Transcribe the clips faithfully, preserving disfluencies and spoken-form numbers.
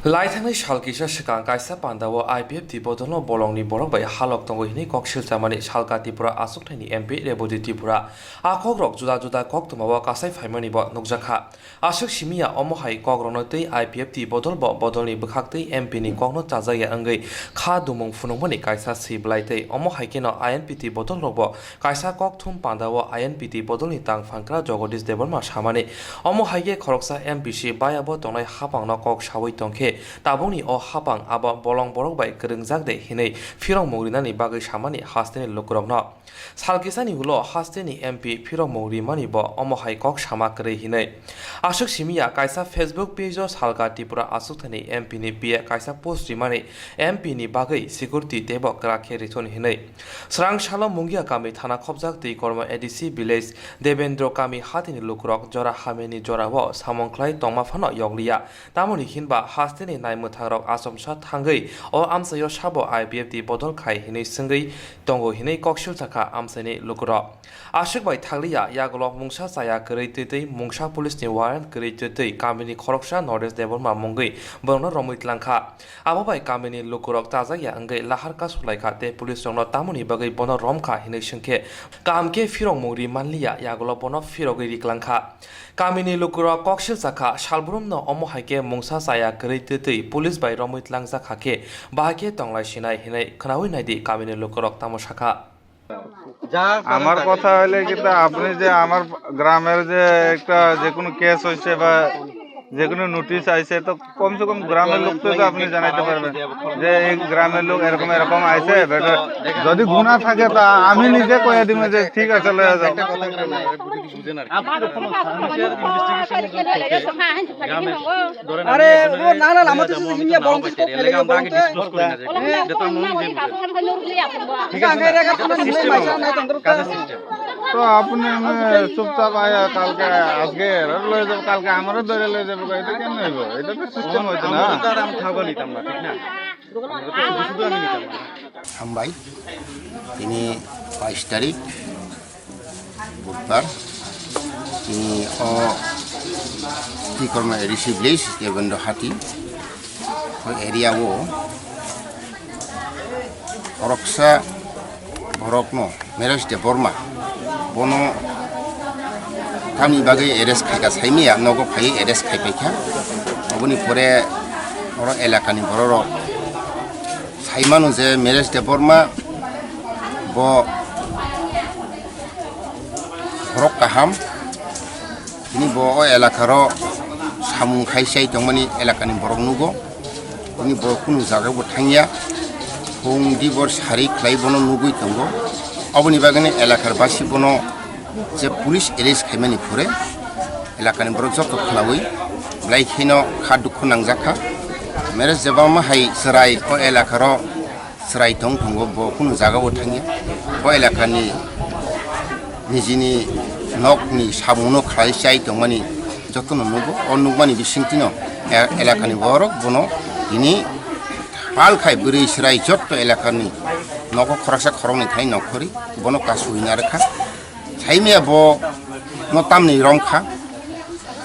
Laithangni sal kisa swkang kaisa pandao I P F T bodolno bolongni borok bai halok tongo hinwi kok silchamani salka Tripura achukthani M P Reboti Tripura. A kokrok juda juda koktwmao kasai phaimani bo nukjakha. Aswk simi ya, omo hai kokrokno tei I P F T bodol bo bodolni bwkhak tei M P ni kokno chajakya wngwi kha dumung phunukmani kaisa swi bwlai tei omo hai kheno I N P T bodolrok bo kaisa kokthum pandao I N P T bodolni tangphangkra Jagadish Debbarma samani. Omo hai khe khoroksa M P C bayabo tongnai haphangno kok saui tongkhe tabukni o haphang abo bolong borok bai kwrwngjak de hinwi phirokmung rinani bagwi samani hasteni lukurokno. Sal kisani ulo hasteni M P phirokmung rimani bo omo hai kok sama kwrwi hinwi. Aswk simi ya, kaisa Facebook page o salka Tripura achukthani M P ni biya kaisa post rimani M P ni bagwi security teibo kwrak khe rithun hinwi. Srang salo Mungia kami thana khopjak twi kormo A D C village Debendro kami hatini lukurok jora hamyani jorao samung khlai tongma phano yokliya. Tamoni hinba hasteni naimwthangrok achomsa thangwi o amchaio sabo I P F T bodol khai hinwi swngwi tongo hinwi koksil sakha amchaini lukurok. Aswk bai thakliya, yagulo mungsa chaya kwrwi twi twi mungsa police ni warrant kwrwi twi twi kamini khoroksa Naresh Debbarma mungwi borokno romwi tlangkha. Abo bai kamini lukurok chajakya wngwi lahar kasu laikha tei police rokno tamoni bagwi bono romkha hinwi swngkhe kaham khe phirokmung ri manliya, yagulo bono phirogwi riklangkha. Kamini lukurok koksil sakha, salbrumno omo hai khe mungsa chaya kwrwi twi twi police bai romwi tlangjak hakhe bahai khe tonglai sinai hinwi khwnaui naidi kamini lukurok tamo sakha. আমার কথা হইলে কি, তা আপনি যে আমার গ্রামের যে একটা যে কোনো কেস হয়েছে বা যে কোনো নোটিশ আইছে, তো কমসে কম গ্রামের লোককে তো আপনি জানাইতে পারবেন যে এই গ্রামের লোক এরকম এরকম আইছে, বেটা যদি গুণা থাকে তা আমি নিজে কয়ে দিব যে ঠিক আছে, লয়ে যাও। আরে, ও না, না, আমাদের সাথে হিমিয়া বরং তো ফেলে গেল, বরং তো। তো আপনি এমনি চুপচাপ আয়া কালকে, আজকে এরা লয়ে যাবো, কালকে আমারও ধরে লয়ে যাবো, এটা কেমন হইব? এটা তো সিস্টেম হইতো না। আমরা তো আর আমি থাকবো নিতাম না, ঠিক না? আমরা তো শুধু শুধু আমি নিতাম না। Hambai, tini bais tarik, Budbar, tini o Tikorma A D C village, Devendra Hati, o area o khoroksa borokno Meres Debbarma, bono tamni bagwi arrest khaika saimaya, nogo phaiwi arrest khaipaikha. Oboni pore oro elakani bororok saimano je Meres Debbarma bo borok kaham, tini bo o elakaro samung khai chai tongmani elakani borok nugo. Tini bo kunu jaga bo thangya, phung dibor sari khlai bono nugui tongo. Oboni bagwi elakar basi bono je police arrest khaimani pore elakani borok joto khwnaui belai kheno kha dukhu nangjakha. Meres Debbarma hai chwrai o elakaro chwrai tong tongo, bo kunu jaga o thangya. O elakani nijini nokni samungno khlai chai tongmani jotono nugo. O nukmani bisingtwino e-, elakani borok bono tini pal khai bwrwi chwrai jotto elakani nogo khoroksa khoroknwi thai nongkhorwi bono kasui narwkha. Saimaya bo no tamni romkha.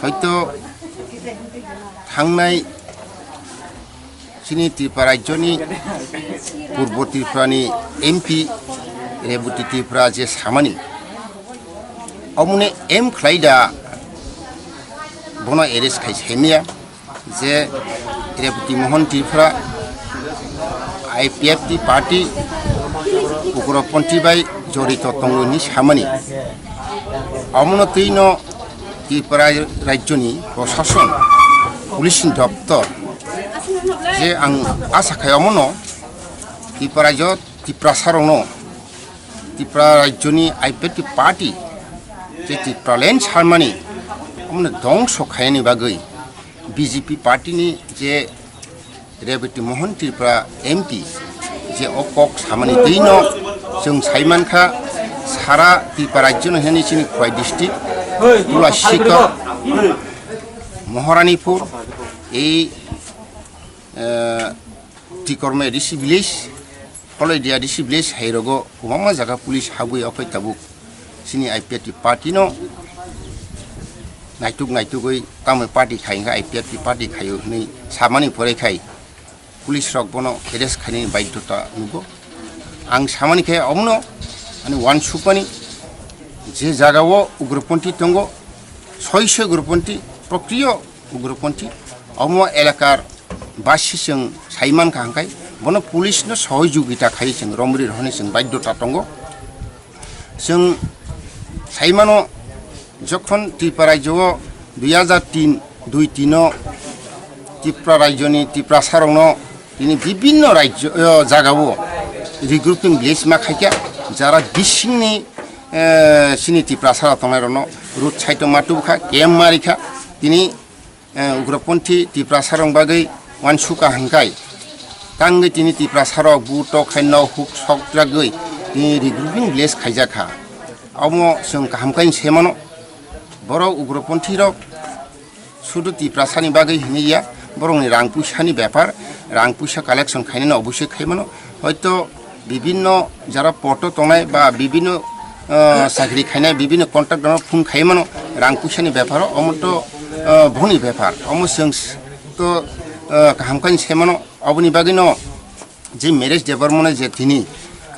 Hoito thangnai chini Tripura rajyoni Purbo Tripurani M P Reboti Tripura je samani, omone em khlai da bono arrest khai saimaya. Je Reboti Mohon Tripura I P F T party ugroponthi bai jorito tongo hinwi samani. Omono twino Tripura rajyoni prosason, police ni doptor je ang asa khai omono Tripura rajyo Tiprasarokno Tripura rajyoni I P F T party je Tipraland sarmani omono dongso khainani bagwi B J P party ni je Reboti Mohon Tripura M P je o kok samani twino chwng saimankha sara Tripura rajyono hwnwi chini Khowai district, Tulasikhor, Moharanipur, ei, eh, Tikorma A D C village, Holodia A D C village hairogo kwbangma jaga police habwi okhai tabuk chini I P F T party no naituk naitugwi tamo party khai hwnkhe I P F T party khaio hwnwi samani pore khai police rok bono arrest khainani baidhota nugo. Ang samani khe omono ani uansukmani je jagao ugroponthi tongo, soi soi ugroponthi, prokriyo ugroponthi, omo elakar basi chwng saimankha hwnkhe bono police no sohojogita khai chwng romri rohorni chwng baidhota tongo. Chwng saimano, jokhon Tripura rajyo o dui hajar tin, dui tin o Tripura rajyoni Tiprasarokno tini bibinno rajyo, o, jagao regrouping village ma khaikha, jara bisingni, eh, chini Tiprasarok tongnairokno road side o ma tubukha, camp ma rikha, tini eh, ugroponthi Tiprasarok bagwi uansukha hwnkhe, tangwi tini Tiprasarok butok khai nok huk sok jagwi tini regrouping village khaijakha. Omo chwng kaham khe se mano. Borok ugroponthirok sudu Tiprasani bagwi hwnwi ya, borokni rang puisani bepar, rang puisa collection khainani oboisoi khai mano. Hoito bibinno jara poto tongnai ba bibinno, ah, chakri khainai, bibinno contractor no phone khai mano, rang puisani beparo, omo to, ah, boni bepar, omo chwng s-, to, ah, kaham khe se mano, oboni bagwino je Miresh Debbarma no je tini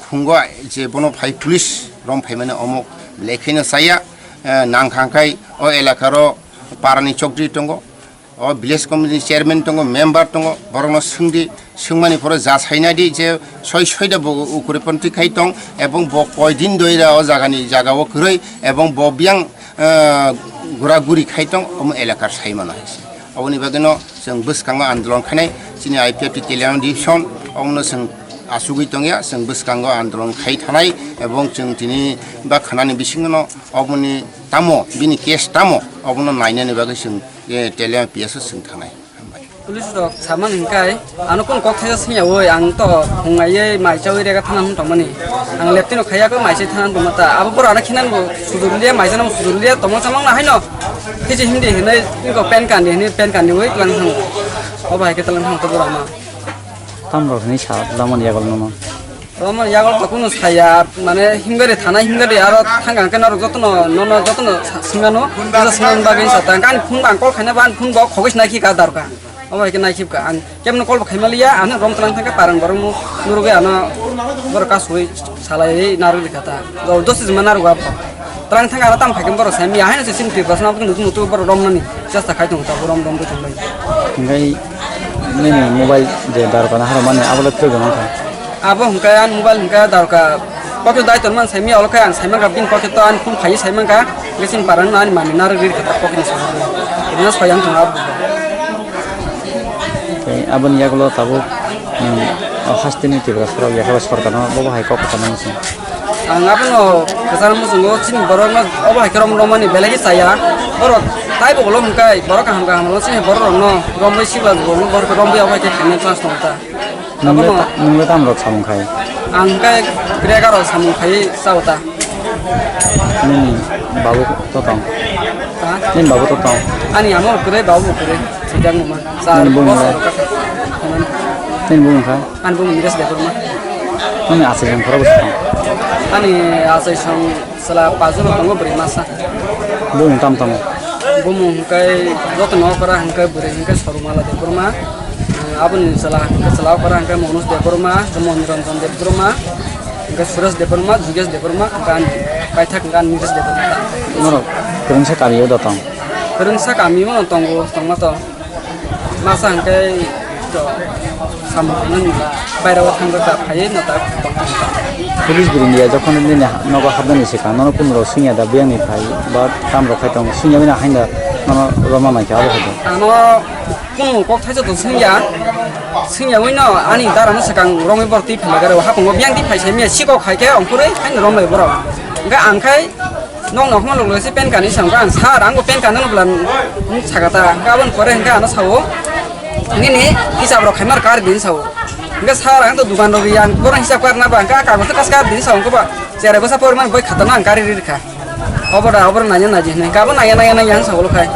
phungo je bono phai police rom phai mani omo lekhaino chaya, ah, nang kha khai o elakaro parani chokri tongo. O village committee ni chairman tongo, member tongo, borokno swngdi, swngmani pore ja sainadi je soi soida bo ukuriponthi khai tong, ebong bo koidin doira o jagani jagao kwrwi, ebong bo biyang, eh, gura guri khai tong, omo elakar saimano hai se. Oboni bagwino chwng bwskango andolon khainai, chini I P F T Teliang division, omono chwng achugwi tongya, chwng bwskango andolon khai thanai, ebong chwng tini ba khanani bisingono oboni tamo, bini case tamo, obono nainani bagwi chwng eh, Teliang P S o swng thangnai. Hambai. Police rok samani hwnkhe ano kunu kok thaisa swngya oi, ang to phungai mai chawi rega thana hwn tongmani. Ang leptino khaiya khe mai se thana tongma ta. Abo bora na khinan bo sujurliya, mai jana sujurliya, tongma samang na haino. Kiji hindi hinai ko pen kandi hinai pen kandi oi tlang thang. Obo hai khe tlang thang to bora ma. Tamrok hinwi sa lamani yagol nono. Romani yagol to kunu saya, mane himgari thana himgari aro thangkang khe norok jotono, nono jotono sa-, swngano, kisa swngmani bagwi sa ta. Ani phone bo ang call khaina ba ani phone bo khogwi se naikhi ka darka. Obo hai khe naikhi ka. Ang kemno call bo khaima liya, ano rom tlang thangkha parang borok no nurugwi ano borok kasugwi salai narwk rikha ta. Jabardasti juma narwk abo. Twlang thangkha ano tamo phaikhe borok sai miya haino se chini Tiprasa no nutu nutu borok romnani chesta khai tongo ta, bo rom rom tongbai. Hingkai nini mobile je darkar na haro mani abo le twrwk wngkha. Abo hingkai ani mobile hingkai darkar pocket dai tonman sai miya olokhe ang sai mankha bini pocket to ani phone phai sai mankha, hingke chini parang ani mani narwk ri kha pocket ni saka. Ina soyang tong abo. Tei aboni yagulo tabuk, um, o hasteni Tiprasa rok yakha bai sorkar no bobo hai kok kwchangma se. Ang abono kwchar muchungo chini borokno obo hai khe rom romani belai khe chaya. Borok taibo ulo hwnkhai borok kaham kaham ulo chini borok rokno romwi sikla borokno borok romwi obo hai khe khaina chance tongo ta. Nungle Abono ta-, nungle tam rok samung khai? Ang hwnkhai kwrwi egarok samung khai chao ta. Nini babu to tong? Ha? Nini babu to tong? Ani amo kwrwi babu kwrwi. Sijak numa. Nini bumung lai? Nini bumung khai? Ani bumung Niresh Debbarma. Nini aswk jang khoro bwswk tong? Ani aswk song chwla pajolo tongo bwrwi masa. Bumung tam tongo? Bumung hwnkhe joto nokora hwnkhe bwrwi hwnkhe Sorumala Debbarma. Aboni chwla hwnkhe chwla okora hwnkhe Manoj Debbarma, Moniranjan Debbarma, hwnkhe Suresh Debbarma, Jugesh Debbarma, hwnkhe ani paithak hwnkhe ani Niresh Debbarma. Norok kwrwngsa kami o da tong? Kwrwngsa kami o tongo, tongma to. Masa hwnkhe to samung nang baira o thangwi ta phaiwi no ta tong. Police bwrwi ya jokhon nini nogo hapnani swkang nono kunu rok swngya da biyang ni phai ba tam rok khai tong swngya bini haino nono roma nai kha abo hai. Ano kunu kok thaisa to swngya, swngya wi no ani dara no swkang romwi borok twi phai garo hapung o biyang twi phai sai miya sikok hai khe ongkhorwi haino romlai borok. Hwnkhe ang khai Nokno hwnma lok lok se pen kani sa wngkha ang sir ang bo pen kani no bwla nung saka ta hwnkha aboni pore hwnkha ano sao nini hisab rok khaimar kar din sao hwnkha sir ang to dukan rok yang borok hisab kar na ba hwnkha kagoj to kas kar din sao hwnkha ba cherai bwsa porman boi khata no ang kari ri kha obo da obo nanya naji hwnwi hwnkha abo nanya nanya nanya ang sao lo khai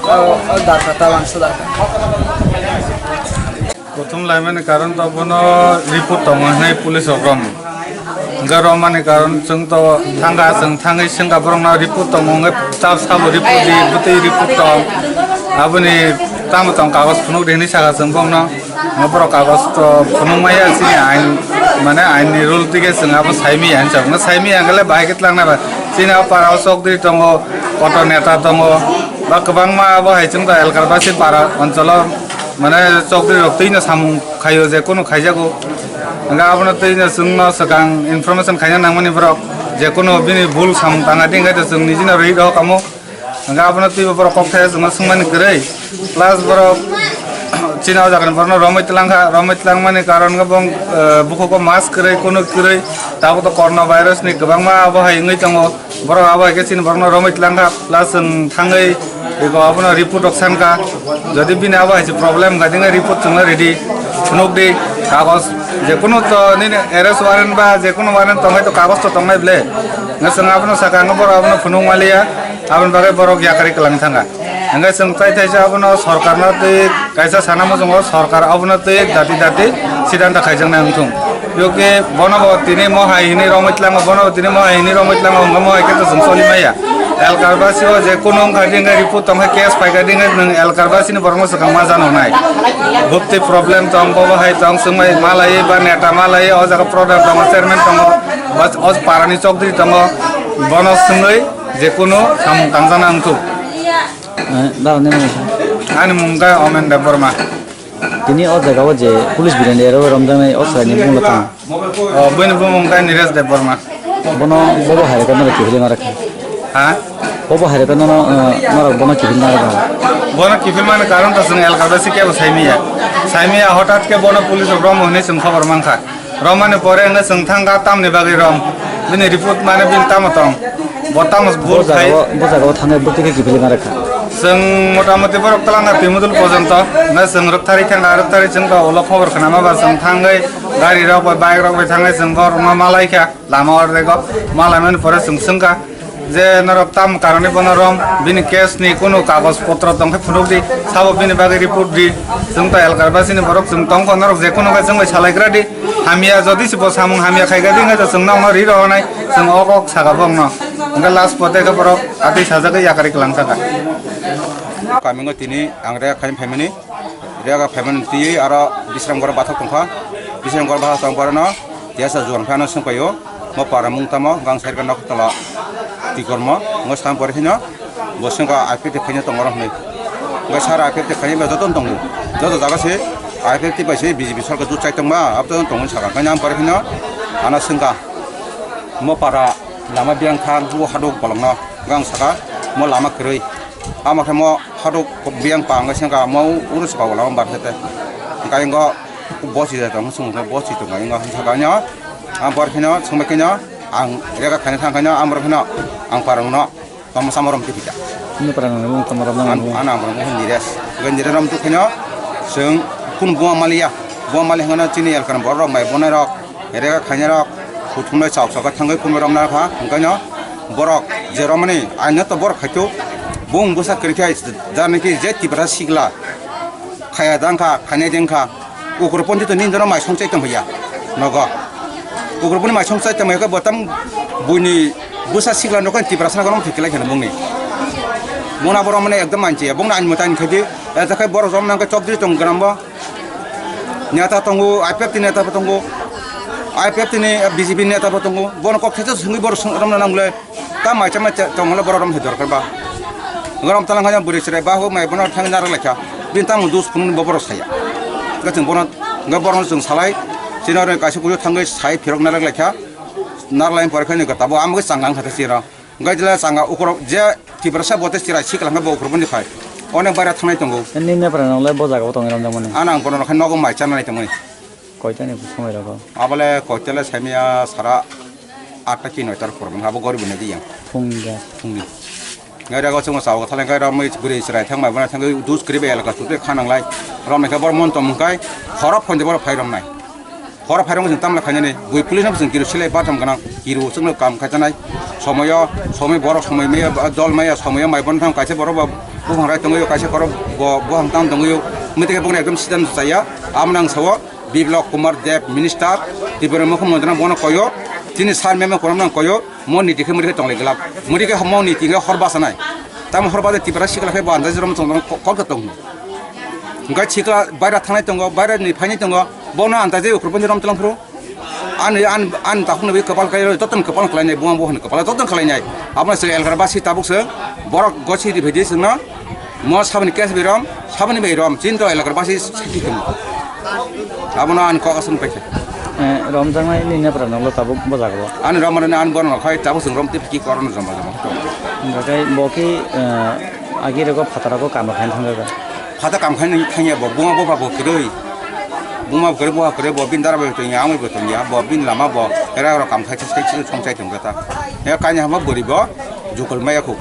o o dar kha ta wang sa dar kha. Prothom laimani karon to bono report tongo hinwi police rok romwi. Hwnkhe romani karon chwng to thangkha, chwng thangwi swngkha borokno report tongo, hwnkhe ta sabo report di, bwtwi report tong. Aboni tamo tong kagoj phunuk di hinwi sakha chwng bongno. Hwnkhe borok kagoj to phunuk maya chini ain, mane ainni rule dige chwng abo saimaya hinwi sakha. Hwnkhe saimaya hwnkhe le bahai khe twlangnai ba. Chini o para o chokdri tongo, kotor neta tongo, ba kwbangma abo hai chwng to elkar basi para oncholo mane chokdri rok twino samung khaio je kunu khaijago. Hwnkhe abono twino chwngno swkang information khaina nangmani borok je kunu bini bul samung tangna di hwnkhe to chwng nijino rwi rw kamo. Hwnkhe abono twibo borok kok thaya chwngno swngmani kwrwi. Plus borok chini o jagani borokno romwi twlangkha, romwi twlangmani karon khe bong, eh, bukhuko mask kwrwi, kunu kwrwi, tabuk to corona virus ni kwbangma abo hai wngwi tongo. Borok abo hai khe chini borokno romwi twlangkha, plus chwng thangwi eko abono report rok sankha. Jodi bini abo hai se problem wngkha, dingkhe report chwngno ready phunuk di, kagoj, jekunu to nini arrest warrant ba jekunu warrant tongnai to kagoj to tongnai ble. Hwnkhe chwng abono sakha, hwnkhe borok abono phunuk maliya, aboni bagwi borok yakarwi kwlangwi thangkha. Hwnkhe chwng tai thaisa abono sorkarno twi kaisa sana muchungo, sorkar abono twi dati dati sidanta khaijaknai wngthung. Yoke bono bo tini mo hai hinwi romwi tlango, bono bo tini mo hai hinwi romwi tlango, hwnkhe mo hai khe to chwng choli maya. Elkar basi o je kunu wngkha di hwnkhe report tongkha, case phaikha di hwnkhe nwng elkar basi ni borokno swkang ma jano hnai. Bupti problem tong, bobo hai tong, chwngmai malai ba neta malai, o jaga product tongo, chairman tongo, o, o parani chokdri tongo, bono swngwi je kunu samung tangjana wngthung. Eh, da, nini mung kha? Ani mung kha Omen Debbarma. Tini o jaga o je police birani aro romjaknai o chwraini mung le tamo? O, bini bumung kha Niresh Debbarma. Bono bobo hai rwkha norok kiphilwi ma rwkha? Ha? Bobo hai rwkha nono, eh, norok bono kiphilwi ma rwkha? Bono kiphilmani karon to chwng elkar bai se kebo saimiya. Saimiya hotat khe bono police rok romo hinwi chwng khobor mankha. Romani pore hwnkhe chwng thangkha tamni bagwi rom. Bini report mane bini tamo tong. Bo tamo bo bul khai. Jaga o, bo jaga o thangwi bwtwi khe kiphilwi ma rwkha. Chwng motamoti borok twlangkha Timudul pojonto. Hwnkhe chwng rwktharwi thangkha, rwktharwi chwng to ulo khobor khnama ba chwng thangwi gari rok bai bike rok bai thangwi chwng borokno malaikha lama ordego. Malaimani pore chwng swngkha. Je norok tam karoni bono rom, bini case ni kunu kagoj potro tongkhe phunuk di, sabo bini bagwi report di. Chwng to elkar basini borok chwng tongkho, norok je kunu khe chwng bai salaigra di. Hamya jodi se bo samung hamya khaika di hwnkhe chwng nokno ri rohonai, chwng ok ok saka bokno. Hwnkhe last pote khe borok atwi sajagwi yakarwi kwlang saka. Kamingo tini ang rega khaini phaimani, rega phaimani twiwi aro Bisramgoro bathok tongkha, Bisramgoro bathok tong borokno tiyasa juang phano swngpaio. Mo para mung tamo, gang side o nok tola tikormo, ngo sam pore kheno, bo sengka I P F T khaina tongo rok hinwi. Ngo sara I P F T khaina bai joto tongo, joto jaga se I P F T bai se B J P sorkar jut chai tongma, abo joto tongo saka. Kanya am pore kheno, ano sengka, mo para lama biyang thang, bo haduk bolongno, gang saka, mo lama kwrwi, amo khe mo haduk biyang pa, ngo sengka, mo uru saka lama bar sete. Kaya ngo, Bosi da tong sung khe bosi tong ai ngo saka nyo. Ang bor kheno sung khe nyo ang rega khaina thang khe nyo ang bor kheno ang parang no tamo samo rom tipita. Ni parang no tamo rom no. An ang bor kheno nires. Ga nires rom tu kheno sung kun bo maliya. Bo mali kheno chini elkan bor rok mai bonai rok rega khaina rok kuthumnai chok chok thangwi kun rom na kha hwnkhe nyo borok je romani aino to borok khaito bung busa kri khai jani ki je tipra sigla khaya dang kha khainai deng kha. Ugroponthi to nini doro mai songchai tongphiya nogo. Ugroponthi mai songchai tongphiya khe bo tam buini bwsa sikla nokha Tiprasa nokha thwikhlai kheno bongni. Bongna borok mane ekdom manchiya. Bongna ani mota ani khaidi. Ejakhai borok jom nangkhe chokdri tong gram bo. Neta tongo, I P F T neta bo tongo. I P F T ni B J P neta bo tongo. Bono kok thaicha swngwi borok romna nangle. Ta mai cha mai cha tong hwnle borok rom se dorkar ba. Rom talang hanya bwrwi chwrai ba huk mai bono thang narak laikha. Bini tamo dus phunukni bo borok saya. Ga chwng bono ga borok chwng salai. Chini oro kaisa kusu thangwi sai phirok narak laikha. Narak lai pore khe ni ga tabo amo changa wngkha ta chini oro. Ga jila changa ukurok je Tiprasa bo te chirai sikla hwnba bo ukurok boni phai. Onek bara thangnai tongo. Nini nepra nang lai bo jaga bo tongwi romjak mani. Ano ang bono khe nogo mai chanai tongmani. Koita ni somoi rogo? Abole koita le saimia sara atta ki noita rok porong abo gori bune diyang. Phung ga. Phungni. Ngai rago chungo sao thaleng kai ramai bwrwi chwrai thang mai bana thang dus kri be elaka sute khanang lai. Rom ne ka bor mon tom kai khorok phonde bor phai rom nai. Khorok phai rom jing tamla khainani bui police no jing kiru sile ba tam kana kiru chungno kam khai tanai. Somoyo somoi borok somoi maya dol maya somoyo mai bon thang kaisa borok bo buphang rai tongo kaisa borok bo buphang tam tongo. Mite ke bokna ekdom sidan chaya amnang sao. Biplab Kumar Deb minister, Tripura Mukhyamantri no bono koyo. Chini sir memo korom nang koyo, mo niti khe muri khe tonglai glak. Muri khe mo niti khe hor basa nai. Tamo hor basa tipra sikla khe bo andai jrom tong tong kol khe tong. Hingkhe sikla baira thangnai tongo, baira ni phainai tongo. Bono andai je ukur pon rom tlang phuru. Ani an an takhuk ni kopal kai joton kopal khlai nai, buang buhan kopal joton khlai nai. Abo se elgar basi tabuk se borok gosi di bhedi sengno. Mo saboni case bai rom, saboni bai rom, chinto elakar basi sakhi tong. Abono ani kok aswk paikha. Eh, romjaknai ni nepra noklo tabuk bo jaga bo. Ani rom rani ani bono khai tabuk sung rom tip ki koron joma joma. Hingkha khe bo ki, eh, agi rego phataro ko kamo khain thangjaga. Phata kam khain thangya bo, bunga bo ba bo kiroi. Bunga bo kiroi, bo kiroi, bo bin dara bo tongya, amoi bo tongya, bo bin lama bo, era ro kam khai khai khai song chai tong ta. Ya kanya hama bori bo, jukul maya khu.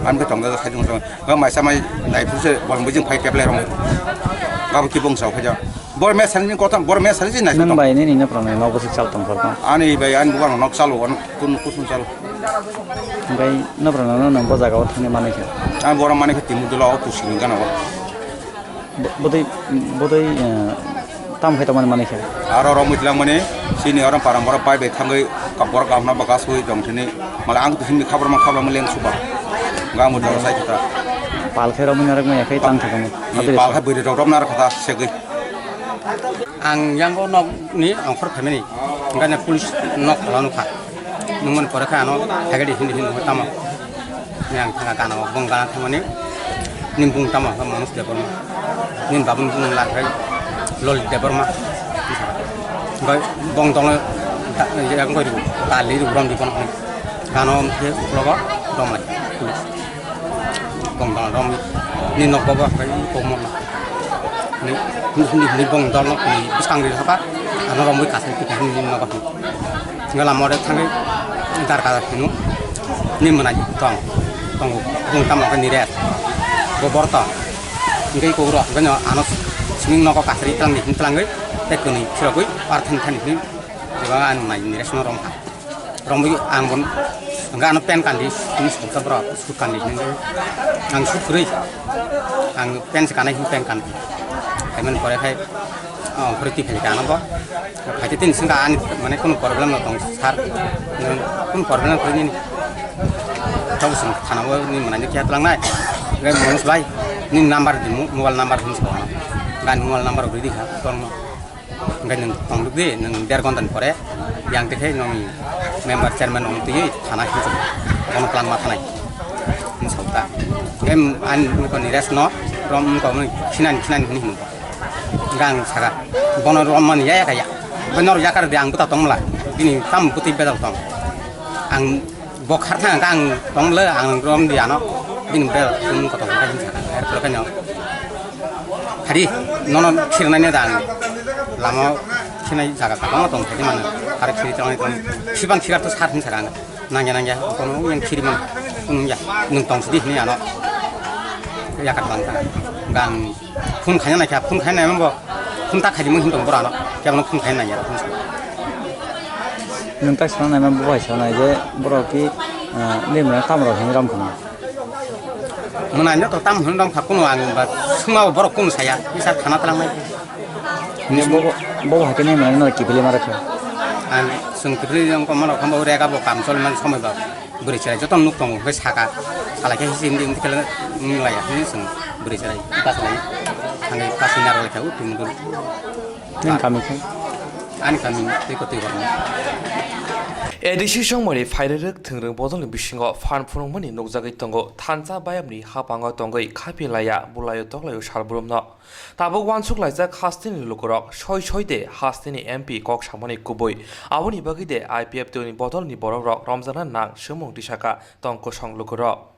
Ani khe tongda khaijung song. Ba maisa mai nai phuse bolong bijing phai keplai rong. Ba bo kibong sao khaja. Bor me sani ni kotham, bor me sani si nai. Nang bai nini na prang nai mau bwswk chal tong kor. Ani bai ani bubar nok chalo, on kun kusum chalo. Bai na prang nang nang bo jaga o thani manai khe. Ani bor manai khe timu dula o tusini gana o. Bo-, bodoi, bodoi, eh, tam khai tongmani manwi khe. Aro rok mui twlang mani, chini oro param borok pai bai thangwi ka-, borok kaham no bwkha sui tong thini. Mala ang to himni khabar ma khabar ma leng suba. Ga mui doro sai kha ta. Pal khai rok mui narwk maya khai tang thakamo. Ni pal khai bwrwi rok rok narwk kha ta segwi. Ang yango nok ni ongkhor phaimani. Gana police nok khala nukha. Nungmani pore khe ano hagadi hindi hindi nungwi tamo. Ni ang thanga gana o bong gana thangmani. Ni bung tamo khe Manoj Debbarma. Ni babun bung la khe Lolit Debbarma. Bai bong dong da, yang koi ru, tali ru rom di kono. Gana o khe uklogo dong lai. Bong dong rom ni nok bobo khe ko mon. Ni, ni, ni, ni bong dol nok ni bwskang ri haba, ano romwi kasai kita ni nok. Ngala more thangwi darka hinu, ni mwnai tong, tong, bung tamo khe ni res, bo bor tong. Hingke ko ro, gano ano sning nogo kasri tlang ni, tlang gwi, te kwnwi phirogwi, par than than ni, jeba ang nai ni res no rom ha. Romwi ang bon, hingke ano pen kandi, ni sukta bro, suk kandi ni, ang suk kwrwi, ang pen se kanai, pen kandi. Kaiman pore khai, oh, pore ti pheli kana bo. Phaite tini sengkha ani mane kunu problem no tong sir. Kunu problem kwrwi nini. Tau sung thana bo ni mwnai ni kya tlang nai. Gai Manoj bai ni number di mo-, mobile number hin sa. Gan mobile number ri di kha tong no. Gai nung tong di nung der gontan pore yang te khai nong member chairman ong twi thana hin sa. Kono plan ma thanai. Hin sa ta. Em an ko ni rest no rom ko ni khinan khinan hin hin. Gang saka bono romani ya ya kaya. Bono yakar de ang buta tongmla. Bini tam buti bedal tong. Ang bo khartha ang tongmla ang rom di ano. Bini bedal tum ko tong ka saka. Er pro kanyo. Hari nono khirnai ne dang. Lama khinai jaga ka tong tong thai mana. Hari khiri tong tong. Siban khirar to sar hin saka. Nangya nangya kono yang khiri man. Nung ya nung tong sidi ni ano. Yakar bang ta. Gang Phone khaina naikha, phone khaina naimani bo, phone ta khaidi mui hin tong borano, kebono phone khaina naiya phone sa. Nwng ta sana naimani bo hai sanai je borok ki, ah, nini mwnai tamo rok hinwi rom khna. Mwnai no to tamo hinwi rom kha kuno ang ba sungma bo borok kuno saya, bisa khana tlang nai. Nini bo, bo, bo hai khe nini mwnai no kiphilwi ma rwkha. Ang swng kiphilwi wng kha mano kha bo rega bo kam choli man somoi ba. Bwrwi chwrai joto nuk tongo, hwnkhe saka, salai khe hisi hindi hindi khe wng laya hwnwi chwng bwrwi chwrai bachalai thangwi kasui narwk lai kha o twi mudul. Nini kami khe? Ani kami tei kwtwi borokno. A D C songmani phairwrwk thwngwrwng bodolni bisingo phan phunukmani nukjagwi tongo, thansa bayamni hapango tongwi khaphi laya, bulaio toklaio salbrumno. Tabuk uansuk laijak hasteni lukurok soi soi de hasteni M P kok samani kubui. Aboni bagwi de I P F T ni bodolni borokrok romjakna nang swngmung tisaka tong kosong lukurok.